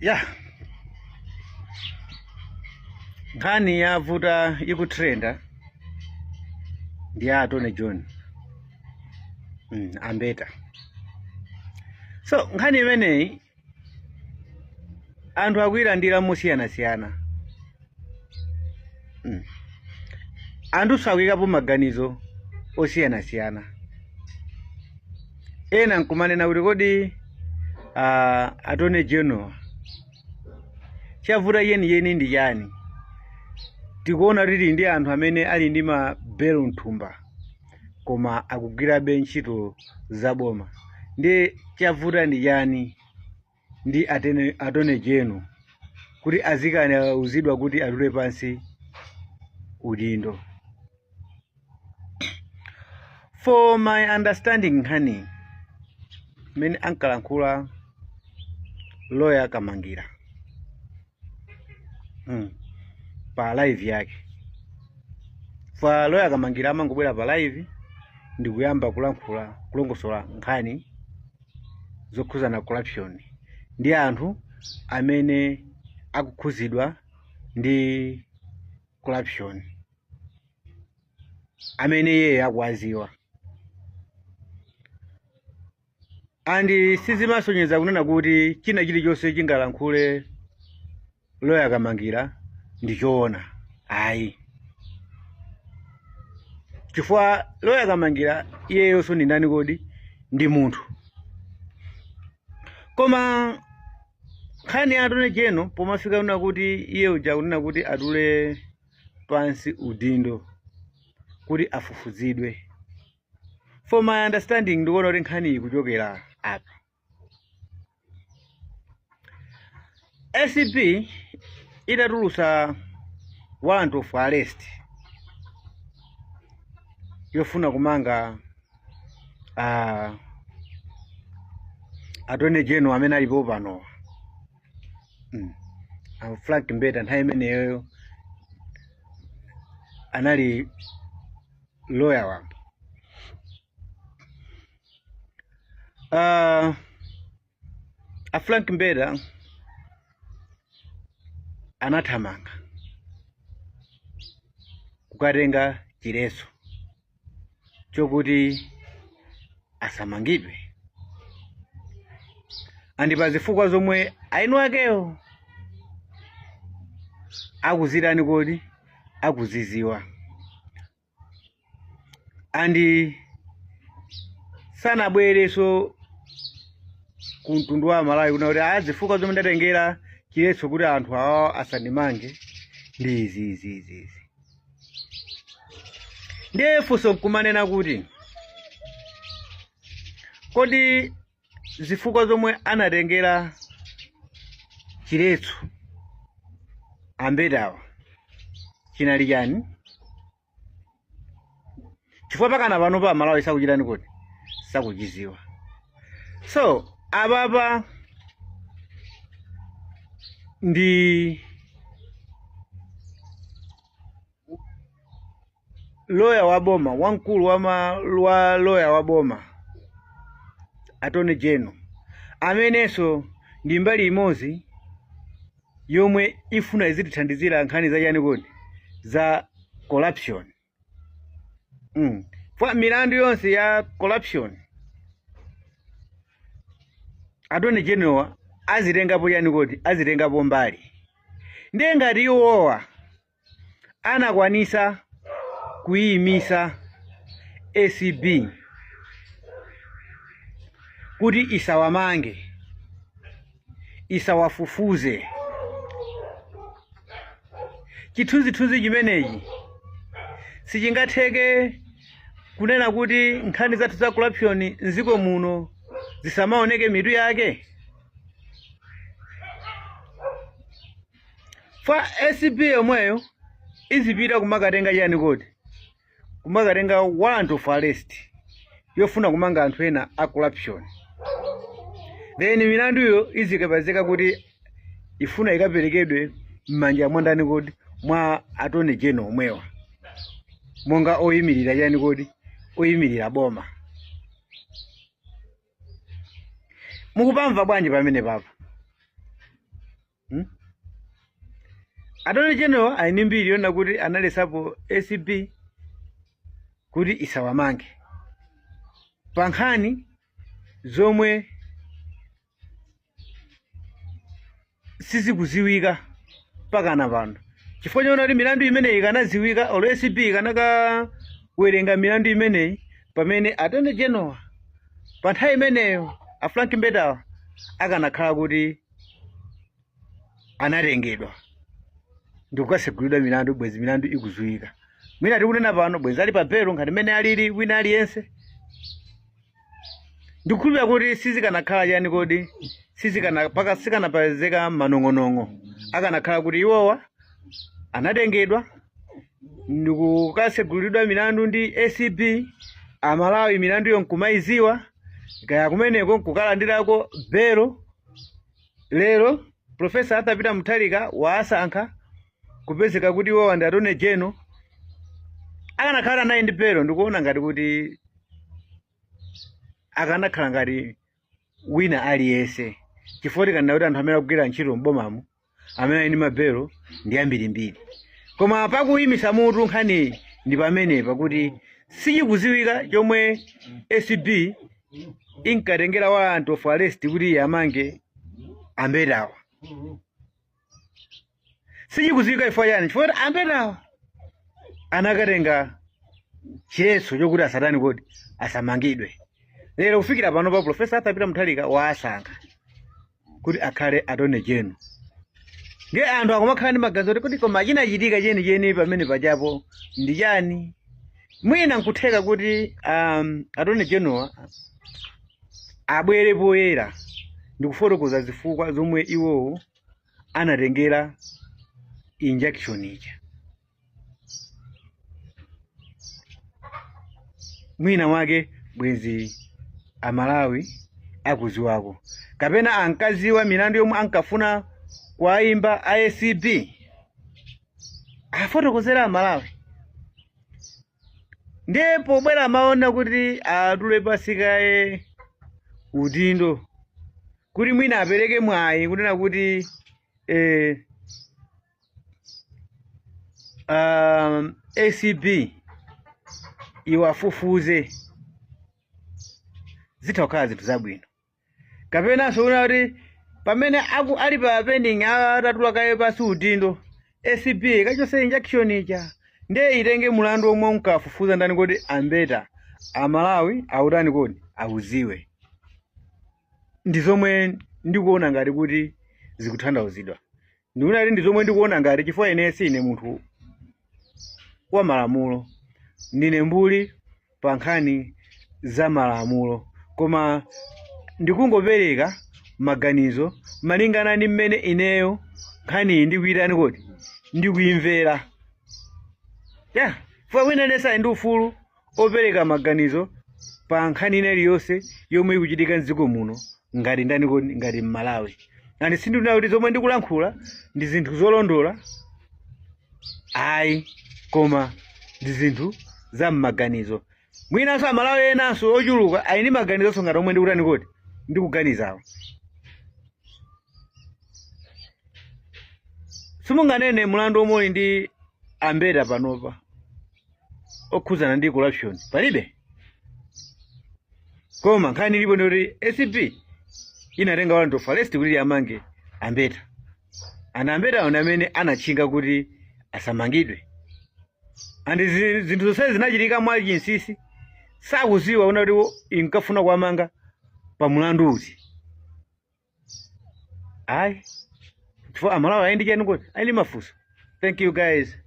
Ya, nkhani yavuta ikutrenda ndi ya Attorney General a Mbeta. So nkhani imeneyi anthu akuyilandira mosiyanasiyana. Anthu akuyikapo maganizo osiyanasiyana. Ena nkumanena kuti kodi Attorney General chavuta yeniyeni ndi chani? Tikuona tili ndi anthu amene ali ndi mabelo mthumba koma akugwirabe ntchito za boma, ndi chavuta ndi chani ndi Attorney General kuti azikanauzidwa kuti atule pansi udindo? For my understanding, nkhani mmene ankalankhula lawyer Kamangira pa live yake, fa lawyer Kamangira amangobwera pa live ndikuyamba kulankhula, kulongosola nkhani zokhuzana corruption ndi anthu amene akukhuzidwa ndi corruption amene iye akuwaziwa, and sizimasonyeza kunena kuti china chilichonse chingalankhule lawyer Kamangira ndi choona, ayi, chifukwa lawyer Kamangira iyeyonso ndi ndani kodi? Ndi munthu. Koma nkhani ya Attorney General pomafika kunena kuti iye uja kunena kuti atule pansi udindo kuti afufuzidwe, for my understanding ndikuona kuti nkhani iyi ikuchokera apa. ACB itatulusa warrant of arrest yofuna kumanga Attorney General amene alipo pano, Frank Mbeta, nthawi imeneyoyo anali lawyer wamba. A Frank Mbeta anathamanga kukatenga chiletso chokuti asamangidwe, and pa zifukwa zomwe eni akewo akuzitani kodi, akuziziwa, and sanabwereso ku mtundu wa Malawi kuna kuti zifukwa zomwe ndatengera chiletso kuti anthu awa asandimange ndi izi, izi, izi, izi. Ndiye funso nkumanena kuti kodi zifukwa zomwe anatengera chiletso ambetawa chinali chani? Chifukwa pakana pano pa Malawi sakuchitani kodi, sakuchiziwa. So apapa ndi loya wa boma, wamkulu wa loya wa boma, Attorney General, amenenso ndi mbali imodzi yomwe ifuna izitithandizira nkhani za chani kodi, za corruption. Kwa milandu yonse ya corruption Attorney General azitengapo chani kodi, azitengapo mbali. Ndiye ngati iwowa anakwanisa kuyimisa ACB kuti isawamange, isawafufuze, chithunzithunzi chimenechi sichingatheke kunena kuti nkhani zathu za corruption mdziko muno zisamaoneke mitu yake. Fa ACB yomweyo izipita kumakatenga chani kodi, kumakatenga warrant of arrest yofuna kumanga anthu ena a corruption, then milanduyo izikapezeka kuti ifuna ikaperekedwe m'manja mwa ndani kodi, mwa Attorney General omwewa, monga oyimirira chani kodi, oyimirira boma. Mukupamva bwanji pamene papa? Attorney General ali ndi mbiri yonena kuti analesapo ACB kuti isawamange pa nkhani zomwe sizikuziwika pakana pano, chifukwa choona kuti milandu imeneyi ikanaziwika, olo ACB ikanakawerenga milandu imeneyi pamene Attorney General pa nthawi imeneyo a Frank Mbetawa akanakhala kuti anatengedwa ndikukasegulidwa milandu, bwezi milandu ikuziwika. Mwina tikunena pano bwezi ali pa belo ngati mmene alili wina aliyense. Ndikukhulupirira kuti sizikanakhala chani kodi, sizikana paka sikanapezeka manong'onong'o akanakhala kuti iwowa anatengedwa ndikukasegulidwa milandu ndi ACB, Amalawi milanduyo nkumayiziwa, kaya kumeneko nkukalandirako belo. Lero Professor Arthur Peter Mutharika waasankha kupezeka kuti iwowa ndi Attorney General, akanakhala naye ndi belo, ndikuona ngati kuti akanakhala ngati wina aliyense, chifukwa tikanena kuti anthu amene akugwira ntchito m'bomamo amene ali ndi mabelo ndi ambirimbiri. Koma pakuyimisa mutu nkhaniyi ndi pamenepa kuti sichikuziwika chomwe ACB inkatengera warrant of arrest kuti iyamange ambetawa. Sichikuziwika chifukwa chani? Chifukwa kuti ambetawa anakatenga chiletso chokuti asatani kodi, asamangidwe. Lero kufikira pano pa Professor Arthur Peter Mutharika waasankha kuti akhale Attorney General, ndiye anthu akumakhala ndi maganizo kuti koma chinachitika chenicheni pamene pajapo ndi chani? Mwina nkutheka kuti Attorney General abwere poyera ndikufotokoza zifukwa zomwe iwowo anatengera injunction ija. Mwina mwake bwenzi Amalawi akuziwako, kapena ankaziwa milandu yomwe ankafuna kuwayimba ACB, afotokozera Amalawi. Ndiye pobwera amaona kuti atule pasi kaye udindo kuti mwina apereke mwayi kunena kuti ACB iwafufuze, zitha kukhala zinthu zabwino. Kapenanso kunena kuti pamene aku ali pa pending atatula kaye pasi udindo, ACB ikachose injunction ija, ndiye itenge mulandu omwe unkafufuza ndani kodi, Ambeta, Amalawi autani kodi, auziwe. Ndi zomwe ndikuona ngati kuti zikutanthauzidwa. Ndikuona kuti ndi zomwe ndikuona ngati, chifukwa ine sine munthu wa malamulo, ndine mbuli pa nkhani za malamulo, koma ndikungopereka maganizo malingana ndi mmene ineyo nkhaniyi ndikuyitani kodi, ndikuyimvera. Ya, chifukwa wina aliyense ali ndi ufulu opereka maganizo pa nkhani ina iliyonse yomwe ikuchitika mdziko muno ngati ndani kodi, ngati Mmalawi. And sindinena kuti zomwe ndikulankhula ndi zinthu zolondola ayi, koma ndi zinthu za mmaganizo. Mwinanso Amalawi enanso ochuluka ali ndi maganizonso ngati omwe ndikutani kodi, ndikuganizawo. Simunganene mulandu omwe uli ndi Ambeta panopa okhudzana ndi corruption, palibe. Koma nkhani ilipo ndi kuti ACB inatenga warrant of arrest kuti amange Ambeta, ana Ambeta ndi amene anatchinga kuti asamangidwe. And zinthu zonse zinachitika mwa chinsinsi, sakuziwa kuna kuti inkafuna kuwamanga pa mulandu uti ayi, chifukwa Amalawi ali ndi chani kodi, ali ndi mafunso. Thank you guys.